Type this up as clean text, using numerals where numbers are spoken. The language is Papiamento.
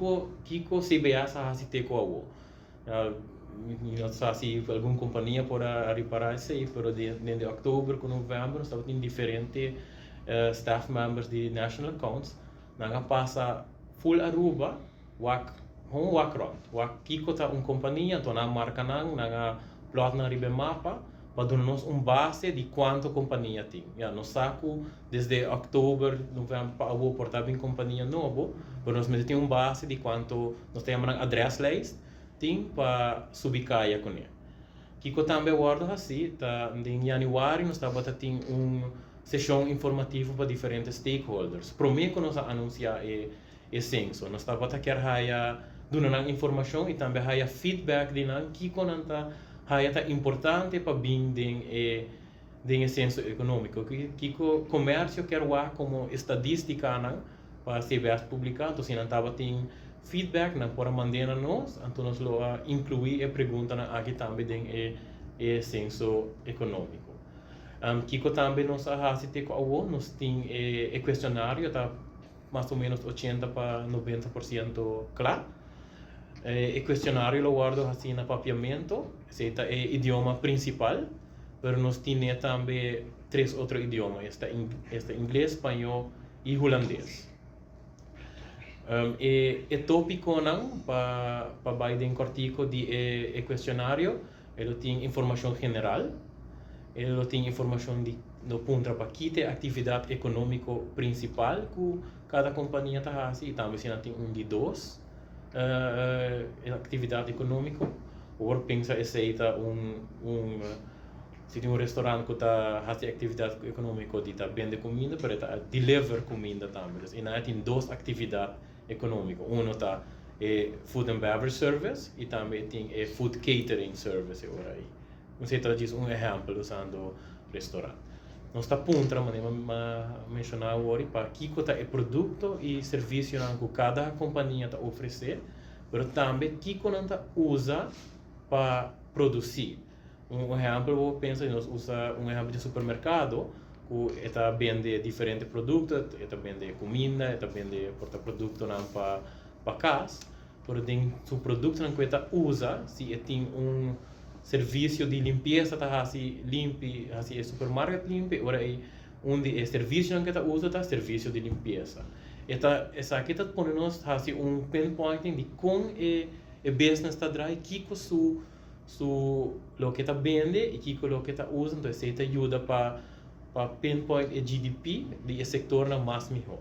Kiko kiko CBS a hasi te ku awo. Mi no sa si algun kompania por a ripará esei, pero den di òktober ku novèmber nos tabatin diferente staff members di National Accounts, nan a pasa full Aruba wak hon wak rònt, wak kiko ta un kompania, anto nan a marka nan, nan a plòt nan riba e mapa pa duna nos un base di kuantu kompania tin. Ya, nos sa ku desde òktober, novèmber pa awo por ta bin kompania nobo, pero nos mester tin un base di kuantu, nos ta yama nan adreslijst, tin pa subi kaya kuné. Kiko tambe a wòrdu hasí ta den yanüari nos tabata tin un seshon informativo pa diferente stakeholders. Promé ku nos a anunsiá e e senso nos tabata kier haya duna nan informashon i tambe haya feedback di nan kiko nan ta haya ta importante pa bin den e den e senso ekonómiko. Kiko komersio kier wak komo estadístikanan pa CBS publiká. Anto si nan tabatin feedback nan por a mand'é na nos, anto nos lo a inkluí e preguntanan aki tambe den e e senso ekonómiko. Kiko tambe nos a hasi te ku awor? Nos tin e e kuestionario ta mas o ménos 80 pa 90% kla. E kuestionario lo wòrdu hasí na papiamentu, esei ta e idioma prinsipal, pero nos tine tambe tres otro idioma, esta esta ingles, spañó i hulandes. E tópikonan pa bai den kòrtiku di e kuestionario, e lo tin informashon general, e lo tin informashon di lo puntra pa ki ta e aktividat ekonómiko prinsipal ku kada kompania ta hasi i tambe si nan tin un di dos aktividat ekonómiko. Por pensa esei ta un un si tin un restaurant ku ta hasi aktividat ekonómiko di ta bende kuminda pero e ta deliver kuminda tambe. Dus einan e tin dos aktividat ekonómiko. Uno ta e food and beverage service i tambe e tin e food catering service e ora ei. Esei ta djis un ehèmpel usando restaurant. Nos ta puntra manera mi a menshoná awor pa kiko ta e produkto i servisionan ku kada kompania ta ofresé, pero tambe kiko nan ta usa pa produsí. Un ehèmpel bo por pensa nos usa un ehèmpel di supermerkado ku e ta bende diferente produkto, e ta bende kuminda, e ta bende por ta produktonan pa kas, pero den su produktonan ku e ta usa si e tin un servisio di limpiesa ta hasi limpi, hasi e supermarket limpi, ora ei un di e servisionan ku e ta usa ta servisio di limpiesa. E ta esaki ta pone nos hasi un pinpointing di kon e e business ta drai, kiko su su loke ta bende i kiko loke ta usa, entonces esei ta yuda pa pa pinpoint e GDP di e sektornan mas mihó.